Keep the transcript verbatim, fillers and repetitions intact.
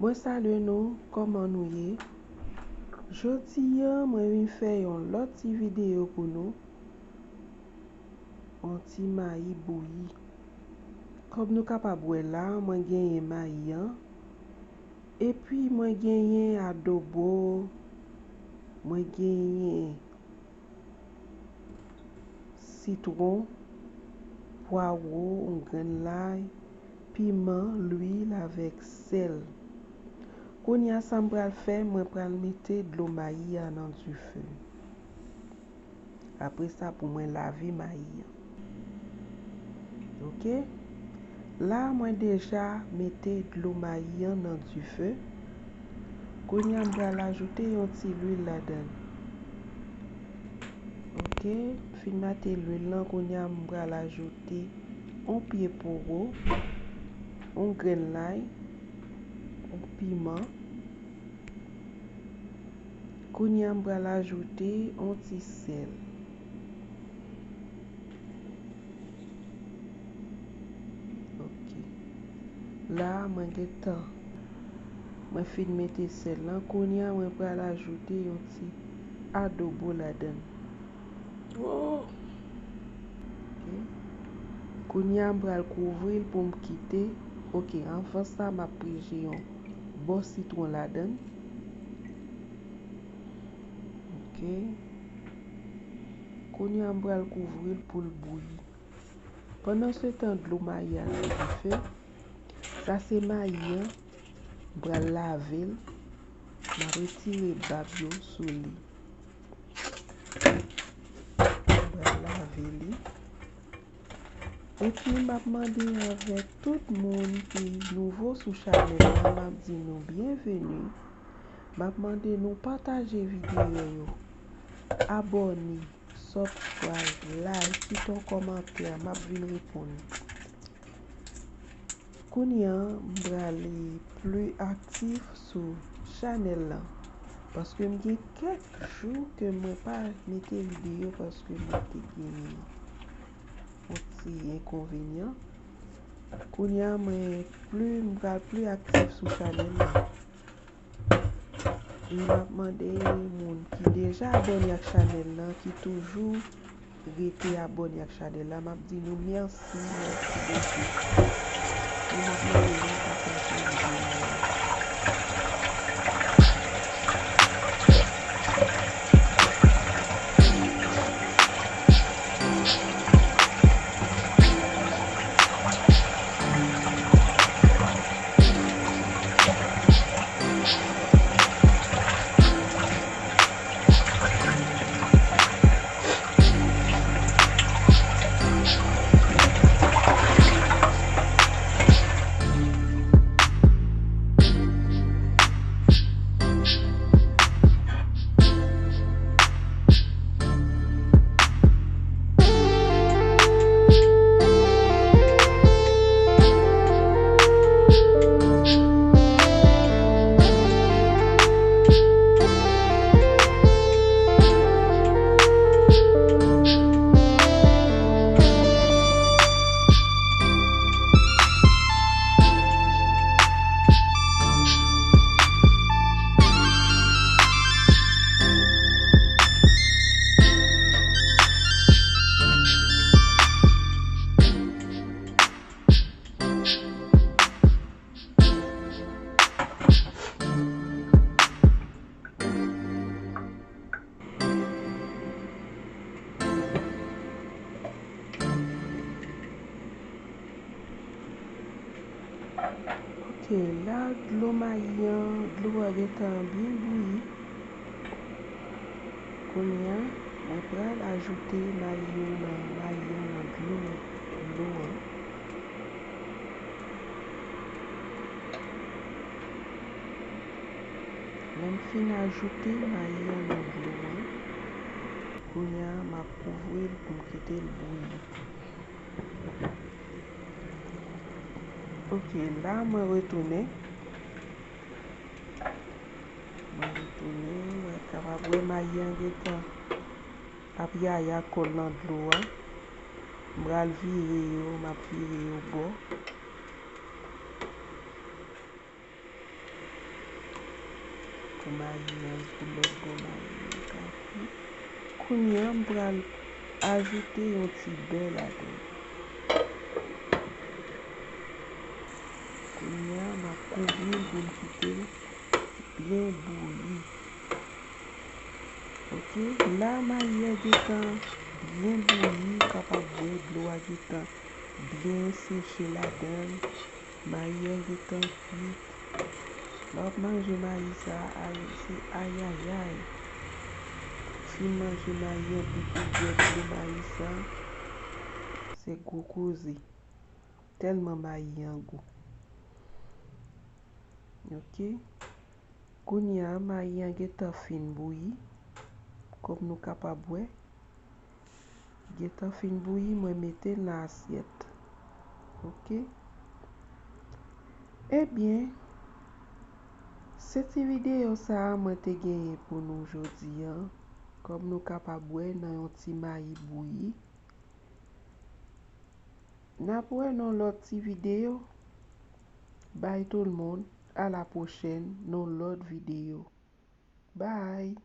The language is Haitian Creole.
Mwen salye nou, kòman nou ye? Jodi a, mwen vin fè yon lòt ti videyo pou nou. Yon ti mayi bouyi. Kòm nou kapab wè la, mwen genyen mayi an. Epi mwen genyen adobo, mwen genyen sitwon, pwawo, yon grenn lay, piman, lwil avèk sèl. Kounye a sa m pral fè, mwen pral mete dlo mayi a nan dife. Apre sa pou mwen lave mayi an. Oke. La mwen deja mete dlo mayi an nan dife. Kounye a m pral ajoute yon ti lwil ladan l. Oke, m fin mete lwil lan, kounye a m pral ajoute yon pye poro, yon grenn lay, yon piman. Kounye a m pral ajoute yon ti sèl. Oke. La mwen gentan, mwen fin mete sèl lan. Kounye a mwen pral ajoute yon ti adobo ladan l. Oke. Kounye a m pral kouvri l pou m kite. Oke, anvan sa m ap prije yon bò sitwon ladan l. Oke. Kounye a m pral kouvri l pou l bouyi. Pandan se tan dlo mayi a nan dife. Sa se mayi an. M pral lave l. M ap retire bab yo sou li. M pral lave li. Epi m ap mande avèk tout moun ki nouvo sou chanèl la, m ap di nou byenveni. M ap mande nou pataje videyo yo, abòne, subscribe, like, kite yon kòmantè, m ap vin reponn. Kounye a, m prale pli aktif sou chanèl lan, paske m gen kèk jou ke mwen pa mete videyo paske mwen te gen yon ti enkonvenyan. Kounye a, mwen pli, m pral pli aktif sou chanèl lan. E m ap mande moun ki deja abòne ak chanèl lan, ki toujou rete abòne ak chanèl la, m ap di nou mèsi, mèsi bokou. E m ap mande nou pataje videyo a. Ok, la dlo mayi an, dlo a gentan byen bouyi. Kounye a, mwen pral ajoute mayi yo nan, mayi an nan dlo, dlo an. Lè m fin ajoute mayi an nan dlo an, kounye a m ap kouvri l pou m kite l bouyi. Ok, la mwen retounen. Mwen retounen, mwen kapab wè mayi an gentan ap yaya kò l nan dlo a. M pral vire yo, m ap vire yo bò. Mayi an pou lòt bò mayi an ka fri. Kounye a, m pral ajoute yon ti bè ladan l. Kounye a, m ap kouvri l pou m kite l byen bouyi. Oke, la mayi a gentan byen bouyi, ou kapab wè dlo a gentan byen seche ladan l. Mayi a gentan kwit. Lè w ap manje mayi sa a, ay, se ayayay. Fin manje mayi an, pou ou bwè dlo mayi sa, se gwo koze. Tèlman mayi an gou. Oke. Kounye a, mayi an gentan fin bouyi, kòm nou kapab wè. Gentan fin bouyi, mwen mete l nan asyèt. Oke. Ebyen, se ti videyo sa a mwen te genyen pou nou jodi a. Kòm nou kapab wè, nan yon ti mayi bouyi. N ap wè nan lòt ti videyo. Bye tout le monde. À la prochaine nan lòt videyo. Bye.